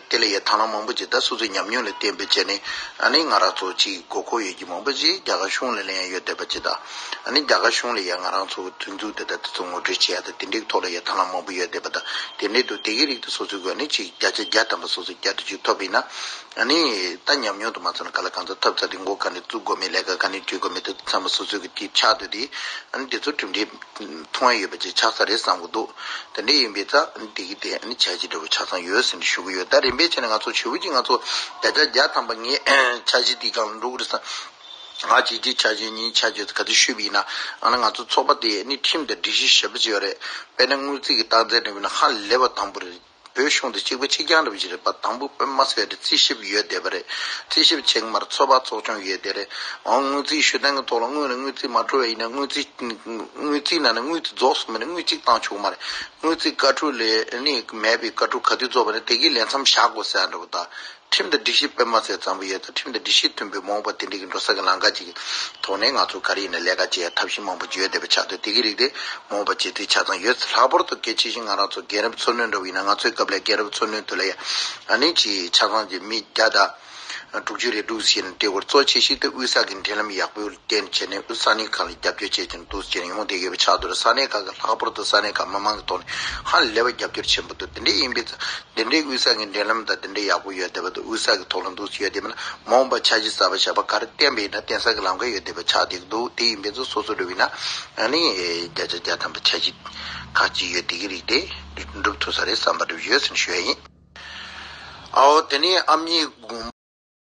དེ་ལ་ཡ་ཐབས་ལམ་མང་པོ་ཅིག་ད་སོ་སོའི་ཉམས་མྱོང་ལ་བརྟེན་པའི་བྱས་ནས། ཨ་ནི་ང་རང་ཚོ་ཅིག་དགོས་མཁོ་ཡོད་ཀྱི་མང་པོ་ཅིག་རྒྱ་གར་གཞུང་ལ་ལེན་ཡ་ཡོད་བསྡད་པ་ཅིག་དང་། ཨ་ནི་རྒྱ་གར་གཞུང་ལ་ཡ་ང་རང་ཚོ་གི་མཐུན་ཚོགས་དེ་དག་དེ་ཚོ་ངོ་སྤྲོད་བྱེད་ཡ་དང་དེ་འདྲའི་ཐོག་ལ་ཡ་ཐབས་ལམ་མང་པོ་ཡོད་བསྡད་པ་དང་། དེ་འདྲའི་འདུག་དེ་གི་རིགས་དེ་སོ་སོའི་གི་ཨ་ནི་ཅིག་བརྒྱ་ཆ་བརྒྱ་ཐམ་པ་སོ་སོའི་བརྒྱ་ཐམ་ཅིག་ཐོབ་པ་ཡིན་ན། ཨ་ནི་ད་ཉམས་མྱོང་དུ་མ་ཚང་ན་ག་ལ་གང་འཚམ་ཐོབ་ཚར་དེ་འགོ་ག་ནས་བཙུགས་དགོས་མིན། ལས་ཀ་ག་ནས་བྱེད་དགོས་མིན། དེ་ཚང་མ་སོ་སོའི་གི་དེ་ཆགས་འདུག་དེ། ཨ་ནི་དེ་ཚོ་གྲུབ་འབྲས་མཐོང་ཡ་ཡོད་པ་ཅིག་ཆགས་ས་རེད་བསམ་གི་འདུག་དེ་འདྲ་ཡིན་པའི་ཙང་ཨ་ནི་དེ་གི་དེ་ཨ་ནི་འཆར་གཞི་འདྲ་བོ་ཆ་ཚང་ཡོད་ཟེར་ནས་ཞུ་གི་ཡོད། ད་རིམ་པས་བྱས་ནས་ང་ཚོ་ཞེ་པོ་ཅིག་ང་ཚོ་བརྒྱ་ཆ་བརྒྱ་ཐམ་པ་ངས་འཆར་གཞི་དེའི་སྒང་ལ་འགྲོ་གི་རེད་བསམ། ང་གཅིག་གཅིག་ཆ་ཆེ་གཉིས་ཆ་ཆེ་ག་ཚོད་ཤོད་པ་ཡིན་ན། ཨ་ནི་ང་ཚོ་ཚོགས་པ་དེ་ནི་ཁྲིམས་དང་སྒྲིག་གཞི་ཞེ་པོ་ཅིག་ཡོད་རེད། དཔེར་ན་དངུལ་རྩིས་ཀྱི་རྟགས་མཚན་འདྲ་བོ་ཡིན་ན་ཧ་ལས་པ་དང་པོ་རེད། བོད་གཞུང་དང་གཅིག་པ་གཅིག་རྐྱང་འདྲ་བོ་ཅིག་རེད་པ། དང་པོ་དཔེ་མ་སྲིད་པའི་རྩིས་ཞིབ་ཡོད་བསྡད་པ་རེད། རྩིས་ཞིབ་བྱེད་ཀྱི་མ་རེད། ཚོད་དཔག་ཚོགས་ཆུང་ཡོད་བསྡད་རེད། འོ་དངུལ་རྩིས་ཞུ་སྟངས་ཀྱི་ཐོག་ལ་དངུལ་ནི་དངུལ་རྩིས་མ་འཕྲོད་པ་ཡིན་ན་དངུལ་རྩིས་དངུལ་རྩིས་ནང་ནས་དངུལ་རྩིས་རྫོགས་སོང་མིན་ན་དངུལ་རྩིས་བཏང་ཆོག་གི་མ་རེད། དངུལ་རྩིས་བཀའ་འཁྲོལ་ལས་ནི་མེད་པའི་བཀའ་འཁྲོལ་ག་དུས་རྫོགས་པ་ནི་དེ་གའི་ལས་མཚམས་བཞག་དགོས་ཟེར་ཡ་འདྲ་བོ་དང་། ཁྲིམས་དང་སྒྲིག་གཞི་དཔེ་མ་སྲིད་བཟང་པོ་ཡོད་ཙང་ཁྲིམས་དང་སྒྲིག་གཞི་མཐུན་པའི་མ་འོངས་པ་དེ་འདྲའི་གི་འགྲོ་ས་གི་ལམ་ཁ་ཅིག་གི་ཐོག་ནས་ང་ཚོ་ག་རེ་ཡིན་ན་ལས་ཀ་བྱེད་ཡ་ཐབས་ཤེས་མང་པོ་ཅིག་ཡོད་བསྡད་པ་ཆགས་འདུག་དེ་གི་རིགས་དེ་མ་འོངས་པ་བྱེད་ཚུལ་ཆ་ཚང་ཡོད། ལྷག་པར་དུ་གལ་ཆེ་ཤོས་ང་རང་ཚོ་རྒན་རབས་འཚོ་སྣོན་འདྲ་བོ་ཡིན་ན་ང་ཚོའི་སྐབས་ལ་རྒན་རབས་འཚོ་སྣོན་དེ་ལ་ཡ་ཨ་ནི་ཅིག་ཆ་ཚང་གི་མི་བརྒྱ་དང་དྲུག་ཅུ་རེ་དྲུག་ཟིན་ཏེ་གོ་གཙོ་ཆེ་ཤོས་དེ་དབུས་གསར་གྱི་འབྲེལ་ལམ་ཡག་པོ་བརྟན་བྱས་ནས་དབུས་ས་གནས་ཁག་ལ་རྒྱབ་སྐྱོར་བྱས་ཏེ་འདུག་ཅེས་ཡོང་བསྡད་ཡོད་པ་ཆགས་འདུག་ས་གནས་ཁག་གི་ལྷག་པར་དུ་ས་གནས་ཁག་མི་མང་གི་ཐོག་ནས་ཧ་ལས་པ་རྒྱབ་སྐྱོར་ཆེན་པོ་འདུག་དེ་འདྲ་ཡིན་པའི་ཙང་དེ་འདྲའི་དབུས་གསར་གྱི་འབྲེལ་ལམ་དང་དེ་འདྲའི་ཡག་པོ་ཡོད་བསྡད་པ་དང་དབུས་གསར་གྱི་ཐོག་ལ་འདུག་ཡོད་བསྡད་པ་ན་མ་འོངས་པ་འཆར་གཞི་གསར་པ་ཞབས་པ་ག་རེ་བཏོན་པ་ཡིན་ན་བརྟན་ས་གི་ལམ་ཁ་ཡོད་བསྡད་པ་ཆགས་བསྡད་ཀྱི་འདུག་དེ་ཡིན་པའི་ཙང་སོ་སོ་འགྲོ་བས་ན་ཨ་ནི་བརྒྱ་ཆ་བརྒྱ་ཐམ་པ་འཆར་གཞི་ཁག་ཅིག་ཡོད་དེ་གི་རིགས་དེ་འགྲུབ་ཐུབ་ས་རེད་བསམ་པ་འདྲ་ཡོད་ཟེར་ནས་ཞུ་ཡ་ཡིན། ཨའོ་དེ་ནས་ཨ་མྱེས་དགོངས་